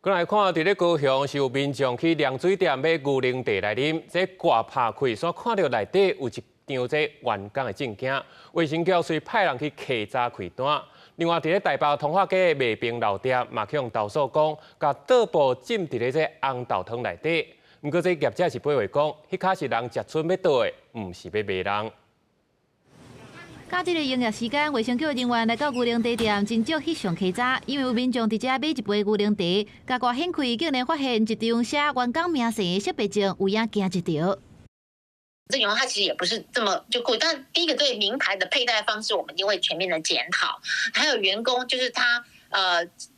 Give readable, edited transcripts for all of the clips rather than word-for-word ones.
過來看，佇咧高雄是有民眾去涼水店買牛奶茶來啉，這蓋拍開，煞看著內底有一張這員工的證件，衛生局遂派人去稽查開單。另外，佇咧台北通化街的麥冰老店，嘛去予投訴講，共桌布浸佇咧這紅豆湯內底。毋過這業者是回話講，彼跤是人食賰欲倒的，毋是欲賣人。假日的營業時間，衛生局人員來到牛奶茶店，真少翕相稽查，因為有民眾佇遮買一杯牛奶茶，共蓋掀開，竟然發現一張寫員工名姓的識別證，有影驚一趒。這員工他其實也不是這麼就故意，但第一個對名牌的佩戴方式，我們一定會全面的檢討。還有員工，就是他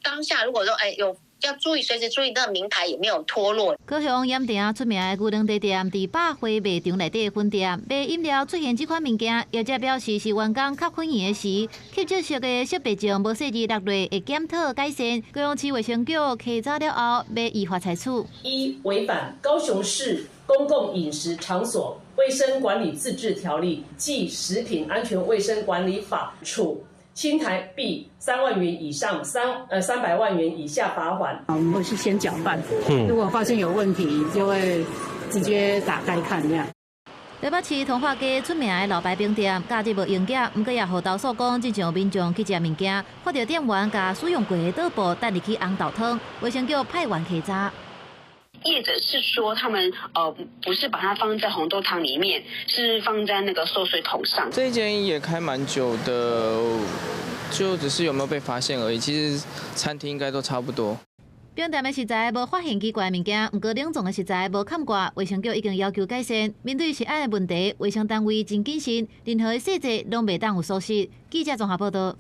當下如果說有要注意，隨時注意那個名牌有沒有脫落。高雄鹽埕出名的牛奶茶店，佇百貨賣場內底的分店賣飲料出現這款物件，業者表示是員工吸粉圓時，吸這色的識別證無細膩落落，會檢討改善。高雄市衛生局稽查了後，欲依法採取。一、違反高雄市公共飲食場所衛生管理自治條例暨食品安全衛生管理法，處新台幣3萬元以上300萬元以下罰鍰。我們會是先攪拌，如果發現有問題，就會直接打開看這樣。台北市通化街出名的老牌冰店，假日無營業，毋過也予投訴講，之前有民眾去食物件，發著店員共使用過的桌布擲入去紅豆湯，衛生局派員稽查。業者是說，他們不是把它放在紅豆湯裡面，是放在那個餿水桶上。這一間也開蠻久的，就只是有沒有被發現而已。其實餐廳應該都差不多。冰店的食材無發現奇怪物件，毋過冷藏的食材無崁蓋，衛生局已經要求改善。面對食安的問題，衛生單位真謹慎，任何的細節攏袂當有疏失。記者綜合報道。